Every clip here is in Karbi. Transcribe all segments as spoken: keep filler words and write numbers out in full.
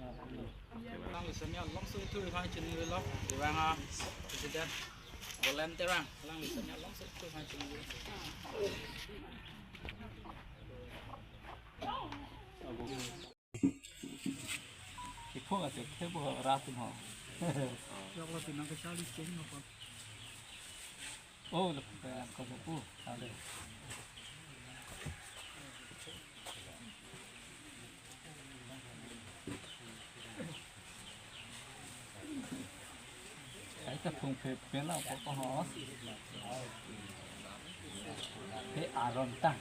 Alangli senior longso itu iphan chinilo, ivang a president volunteer ang, alangli senior longso itu iphan chinilo. Iphong ase khebo ratin ho. Joklo tinang ke charli chen apa? Oh, lepas ko pu. Ada. Ai ta phung phe pela ko ko ho. Phe aron ta.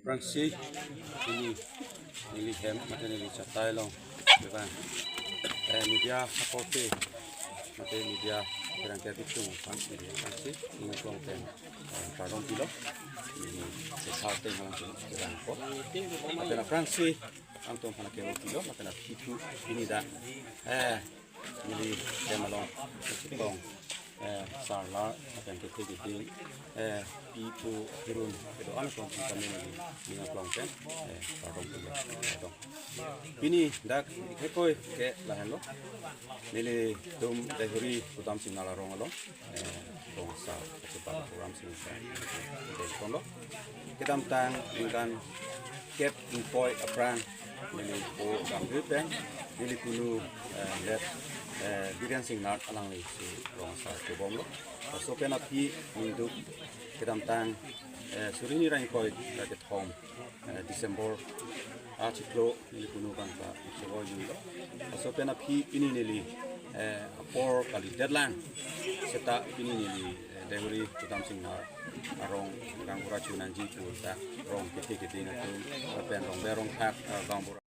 Aphrangsi neli, neli hem mate neli chatai along, bebang, eh, media akorte mate media kerang ke bitung aphrangsi, aphrangsi ning klong pen, eh, pardon pilo, neli sesar teng halang pen kerang ko. Mate aphrangsi angtum aphan ke pilo, mate na pitu pini dak, eh, neli hem along, sitong, eh, sarlar, lapen kethe keding, eh, pitu hirun kedo-an aklong kami neli, ning aklong pen, eh, pardon pilo, pardon. Pini dak hekoi ke lahenlo. Nelitum Deihori Kudam Singnar arong along, eh, rong asar, Kachepal Program Singnar, eh, konlo. Kedamtang ningkan kep ingkoi aphrang, neli po gamri pen, neli kunu, eh, let, eh, Biren Singnar alanglisi rong asar kebomlo. Laso pen aphi ningduk kedamtang, eh, suri ni ra ingkoi ra kethom, eh, December achiklo neli kunu abang ta chevoi yunlo. Laso pen aphi pini neli, eh, apor kali deadline seta pini neli, eh, Deihori Kudam Singnar arong gaonbura chonangji pu ta rong kethe keding atum lapen rong berong thak, eh, gaonbura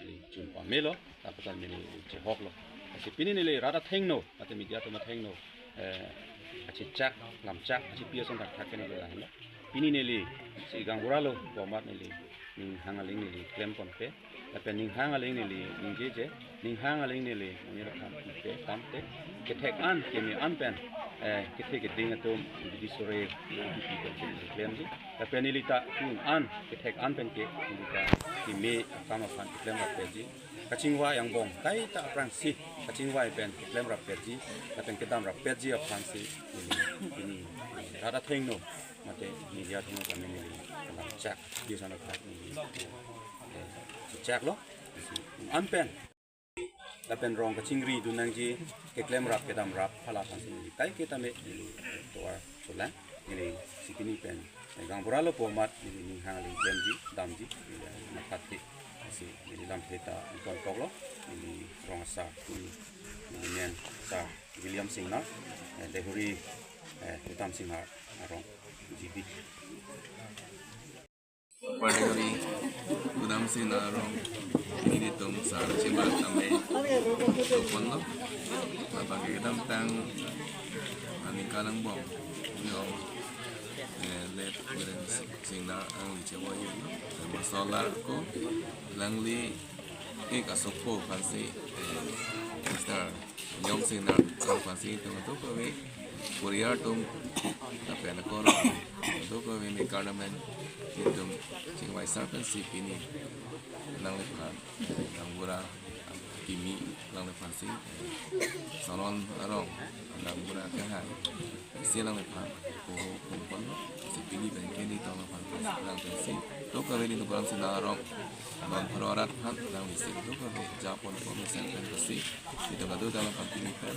neli chun pamelo, ta patan neli chehoklo. Lasi pini neli rat athengno, mate media atum athengno, eh, kachechak, lamchak, kachepi ason thakthak ke neli lahenlo. Pini neli si gaonbura lo, bomat neli ning hang aling neli klem ponpe. Lapen ning hang aling neli ningjeje, ning hang aling neli monit aphan pipe, tangte kethek an, keme an pen, eh, kethe keding atum bidi sore, bidi pen klemji. Lapen neli ta ning an, kethek an pen ke, neli ta keme akam aphan keklem rapetji. Kachingvai angbong kaita aphrangsi, kachingvai pen keklem rapetji, lapen kedam rapetji aphansi, neli, neli rat athengno, mate media athengno kami neli, lamchak, di sana khat neli, eh, chaklo, an pen. Lapen rong kachingri dun nangji, keklem rap, kedam rap, hala aphansi neli kaiketa me neli tovar cholang, neli si pini pen, eh, gaonbura lo bomat, neli ning hang aling klemji, damji, neli matha the, si neli lamthe ta ingkoi toklo, neli rong asar, neli, neli men sar William Singnar, eh, Deihori, eh, Kudam Singnar arong, G B. Deihori Kudam Singnar arong, nelitum sar chima tame topon lo. Labang kedamtang aningkan angbong, yo, eh, let Biren Singnar alangli chevoi yunlo. Masolar ko, alangli ik asopo aphansi, eh, Mister Yong Singnar aphansi itum kadokave, Korea atum, lapen ako kadokave me kardom pen itum chingvai sar pensi pini alangliphan, eh, gaonbura kimi alangliphansi, eh, Sonon arong gaonbura kehai si alangliphan ko pon pon si pini pen ke nelitum aphan alang pensi, kadokave nelitum Kudam Singnar arong bang pharo arat aphan alanglisi kadokave japon pon mesen pensi, nelitum kadokave aphan pini pen